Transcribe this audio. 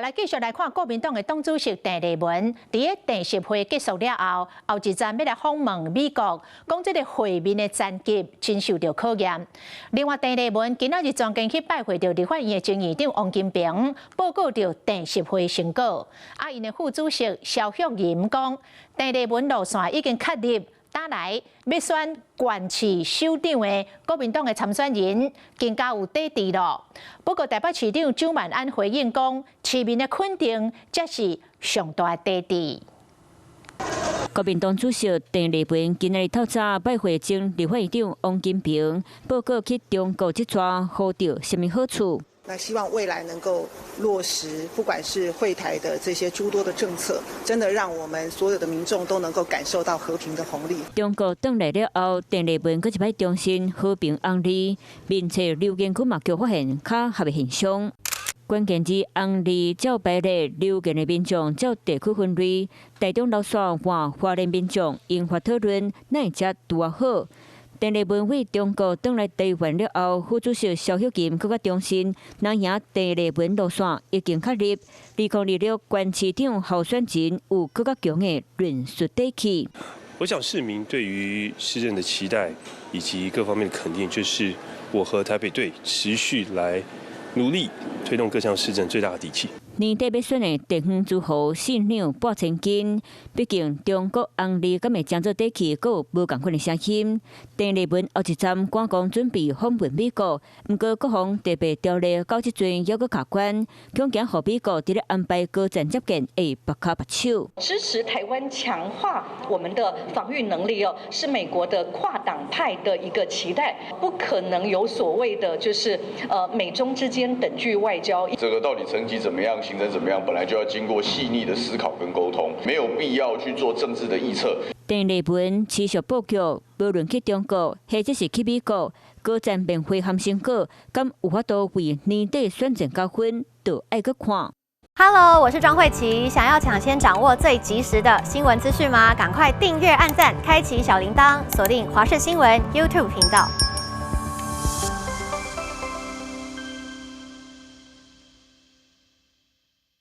好，來繼續來看國民黨的黨主席鄭麗文，佇咧鄭習會結束了後，後一站欲來訪問美國，講這个會面的層級真受著考驗。另外，鄭麗文今仔日專程去拜會著立法院的前院長王金平，報告著鄭習會成果。啊，𪜶的副主席蕭旭吟講，鄭麗文路線已經確立。打來欲選縣市首長的國民黨的參選人更加有底氣囉。不過台北市長蔣萬安回應講，市民的肯定才是上大的底氣。國民黨主席鄭麗文今仔日透早拜會前立法院長王金平，報告去中國這逝獲著啥物好處。那希望未來能夠落實，不管是惠台的這些諸多的政策，真的讓我們所有的民眾都能夠感受到和平的紅利。中國轉來了後，鄭麗文閣一擺重申和平紅利，面冊留言區嘛叫發現較合的現象。關鍵字紅利照排列留言的民眾照地區分類，台中路線換花蓮民眾引發討論，哪會遮拄仔好？鄭麗文為中國轉來台灣了後，副主席蕭旭吟閣較重申，若贏鄭麗文路線已經確立，2026縣市長候選人有閣較強的論述底氣。我想市民對於市政的期待以及各方面的肯定，就是我和台北隊持續來努力推動各項市政最大的底氣。年底欲選的地方諸侯四兩撥千斤，畢竟中國紅利敢會成做底氣，閣有無仝款的聲音。鄭麗文後一站趕講準備訪問美國，毋過國防特別條例到這陣猶閣卡關，恐驚予美國佇咧安排高層接見會縛跤縛手。支持台灣強化我們的防禦能力哦，是美國的跨黨派的一個期待，不可能有所謂的就是美中之間等距外交。這個到底成績怎麼樣？行程怎麼樣？本來就要經過細膩的思考跟溝通，沒有必要去做政治的臆測。鄭麗文持續布局，無論去中國或者是去美國，高層面會談成果，敢有法度為年底選戰加分，就愛閣看。 Hello，我是莊慧琪，想要搶先掌握最及時的新聞資訊嗎？趕快訂閱、按讚、開啟小鈴鐺，鎖定華視新聞 YouTube 頻道。